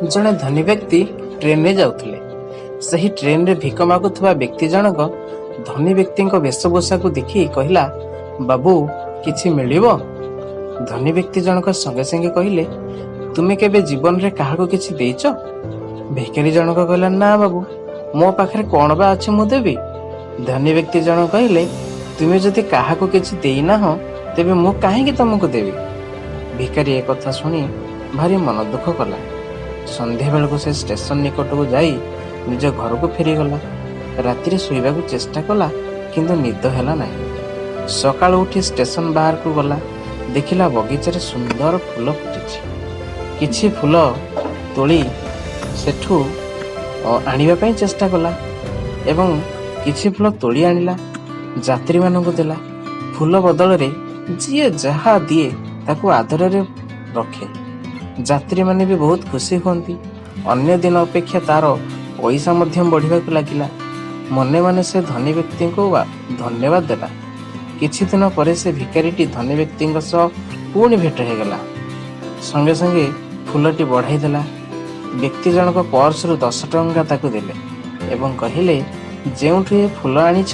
ଜଣେ ଧନୀ ବ୍ୟକ୍ତି ଟ୍ରେନରେ ଯାଉଥିଲେ। ସେହି ଟ୍ରେନରେ ଭିକ ମାଗୁଥିବା ବ୍ୟକ୍ତି ଜଣକ ଧନୀ ବ୍ୟକ୍ତିଙ୍କ ବେଶଭୂଷାକୁ ଦେଖି କହିଲା, "ବାବୁ, କିଛି ମିଳିବ?" ଧନୀ ବ୍ୟକ୍ତି ଜଣକ ସଙ୍ଗେ ସଙ୍ଗେ କହିଲେ, "ତୁମେ କେବେ ଜୀବନରେ କାହାକୁ କିଛି ଦେଇଛ?" ଭିକାରୀ ଜଣକ କହିଲା, "ନା ବାବୁ, ମୋ ପାଖରେ କଣ ବା ଅଛି ମୁଁ ଦେବି?" ଧନୀ ବ୍ୟକ୍ତି ଜଣକ କହିଲେ, "ତୁମେ ଯଦି କାହାକୁ କିଛି ଦେଇନାହଁ, ତେବେ ମୁଁ କାହିଁକି ତମକୁ ଦେବି?" ଭିକାରୀ ଏ କଥା ଶୁଣି ଭାରି ମନ ଦୁଃଖ କଲା। ସନ୍ଧ୍ୟା ବେଳକୁ ସେ ଷ୍ଟେସନ ନିକଟକୁ ଯାଇ ନିଜ ଘରକୁ ଫେରିଗଲା। ରାତିରେ ଶୋଇବାକୁ ଚେଷ୍ଟା କଲା, କିନ୍ତୁ ନିଦ ହେଲା ନାହିଁ। ସକାଳୁ ଉଠି ଷ୍ଟେସନ ବାହାରକୁ ଗଲା। ଦେଖିଲା, ବଗିଚାରେ ସୁନ୍ଦର ଫୁଲ ଫୁଟିଛି। କିଛି ଫୁଲ ତୋଳି ସେଠୁ ଆଣିବା ପାଇଁ ଚେଷ୍ଟା କଲା ଏବଂ କିଛି ଫୁଲ ତୋଳି ଆଣିଲା, ଯାତ୍ରୀମାନଙ୍କୁ ଦେଲା। ଫୁଲ ବଦଳରେ ଯିଏ ଯାହା ଦିଏ, ତାକୁ ଆଦରରେ ରଖେ। ଯାତ୍ରୀମାନେ ବି ବହୁତ ଖୁସି ହୁଅନ୍ତି। ଅନ୍ୟ ଦିନ ଅପେକ୍ଷା ତାର ପଇସା ମଧ୍ୟ ବଢିବାକୁ ଲାଗିଲା। ମନେ ମନେ ସେ ଧନୀ ବ୍ୟକ୍ତିଙ୍କୁ ଧନ୍ୟବାଦ ଦେଲା। କିଛି ଦିନ ପରେ ସେ ଭିକାରୀଟି ଧନୀ ବ୍ୟକ୍ତିଙ୍କ ସହ ପୁଣି ଭେଟ ହେଇଗଲା। ସଙ୍ଗେ ସଙ୍ଗେ ଫୁଲଟି ବଢାଇ ଦେଲା। ବ୍ୟକ୍ତି ଜଣକ ପର୍ସରୁ 10 ଟଙ୍କା ତାକୁ ଦେଲେ ଏବଂ କହିଲେ, "ଯେଉଁଠୁ ଏ ଫୁଲ ଆଣିଛ,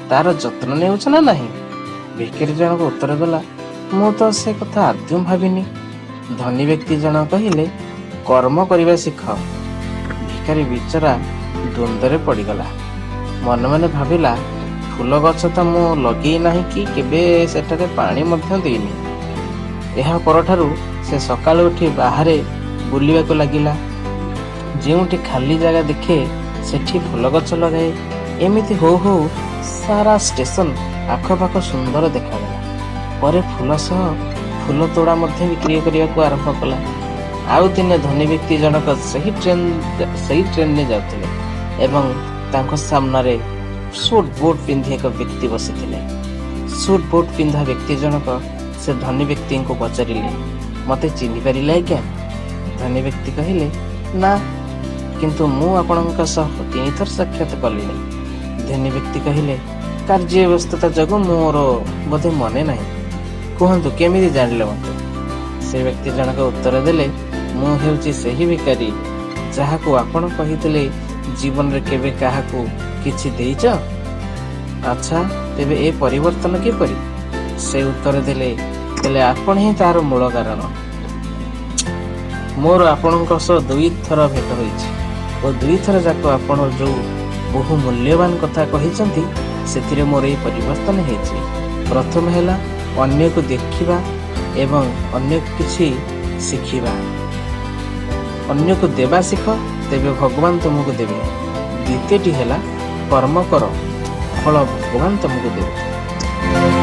ତାର ଯତ୍ନ ନେଉଛ ନା ନାହିଁ?" ଭିକାରୀ ଜଣକ ଉତ୍ତର ଦେଲା, "ମୁଁ ତ ସେ କଥା ଆଦୌ ଭାବିନି।" ଧନୀ ବ୍ୟକ୍ତି ଜଣକ କହିଲେ, "କର୍ମ କରିବା ଶିଖ।" ଭିକାରୀ ବିଚରା ଦ୍ୱନ୍ଦ୍ୱରେ ପଡ଼ିଗଲା। ମନେ ମନେ ଭାବିଲା, ଫୁଲ ଗଛ ତ ମୁଁ ଲଗେଇ ନାହିଁ କି କେବେ ସେଠାରେ ପାଣି ମଧ୍ୟ ଦେଇନି। ଏହା ପରଠାରୁ ସେ ସକାଳୁ ଉଠି ବାହାରେ ବୁଲିବାକୁ ଲାଗିଲା। ଯେଉଁଠି ଖାଲି ଜାଗା ଦେଖେ, ସେଠି ଫୁଲ ଗଛ ଲଗାଏ। ଏମିତି ହଉ ହଉ ସାରା ଷ୍ଟେସନ ଆଖପାଖ ସୁନ୍ଦର ଦେଖାଗଲା। ପରେ ଫୁଲ ସହ ଫୁଲ ତୋଡ଼ା ମଧ୍ୟ ବିକ୍ରି କରିବାକୁ ଆରମ୍ଭ କଲା। ଆଉ ଦିନେ ଧନୀ ବ୍ୟକ୍ତି ଜଣକ ସେହି ଟ୍ରେନରେ ଯାଉଥିଲେ ଏବଂ ତାଙ୍କ ସାମ୍ନାରେ ସୁଟ୍ ବୁଟ୍ ପିନ୍ଧି ଏକ ବ୍ୟକ୍ତି ବସିଥିଲେ। ସୁଟ୍ ବୁଟ୍ ପିନ୍ଧା ବ୍ୟକ୍ତି ଜଣକ ସେ ଧନୀ ବ୍ୟକ୍ତିଙ୍କୁ ପଚାରିଲେ, "ମତେ ଚିହ୍ନି ପାରିଲେ ଆଜ୍ଞା?" ଧନୀ ବ୍ୟକ୍ତି କହିଲେ, "ନା, କିନ୍ତୁ ମୁଁ ଆପଣଙ୍କ ସହ ତିନିଥର ସାକ୍ଷାତ କଲିଣି।" ଧନୀ ବ୍ୟକ୍ତି କହିଲେ, "କାର୍ଯ୍ୟ ବ୍ୟସ୍ତତା ଯୋଗୁଁ ମୋର ବୋଧେ ମନେ ନାହିଁ। କୁହନ୍ତୁ, କେମିତି ଜାଣିଲେ ମତେ?" ସେ ବ୍ୟକ୍ତି ଜଣକ ଉତ୍ତର ଦେଲେ, "ମୁଁ ହେଉଛି ସେହି ଭିକାରୀ, ଯାହାକୁ ଆପଣ କହିଥିଲେ, ଜୀବନରେ କେବେ କାହାକୁ କିଛି ଦେଇଛ? ଆଚ୍ଛା, ତେବେ ଏ ପରିବର୍ତ୍ତନ କିପରି?" ସେ ଉତ୍ତର ଦେଲେ, "ହେଲେ ଆପଣ ହିଁ ତାର ମୂଳ କାରଣ। ମୋର ଆପଣଙ୍କ ସହ ଦୁଇଥର ଭେଟ ହୋଇଛି ଓ ଦୁଇଥର ଯାକ ଆପଣ ଯୋଉ ବହୁ ମୂଲ୍ୟବାନ କଥା କହିଛନ୍ତି, ସେଥିରେ ମୋର ଏହି ପରିବର୍ତ୍ତନ ହେଇଛି। ପ୍ରଥମ ହେଲା ଅନ୍ୟକୁ ଦେଖିବା ଏବଂ ଅନ୍ୟକୁ କିଛି ଶିଖିବା। ଅନ୍ୟକୁ ଦେବା ଶିଖ, ତେବେ ଭଗବାନ ତୁମକୁ ଦେବେ। ଦ୍ୱିତୀୟଟି ହେଲା କର୍ମ କର, ଫଳ ଭଗବାନ ତୁମକୁ ଦେବେ।"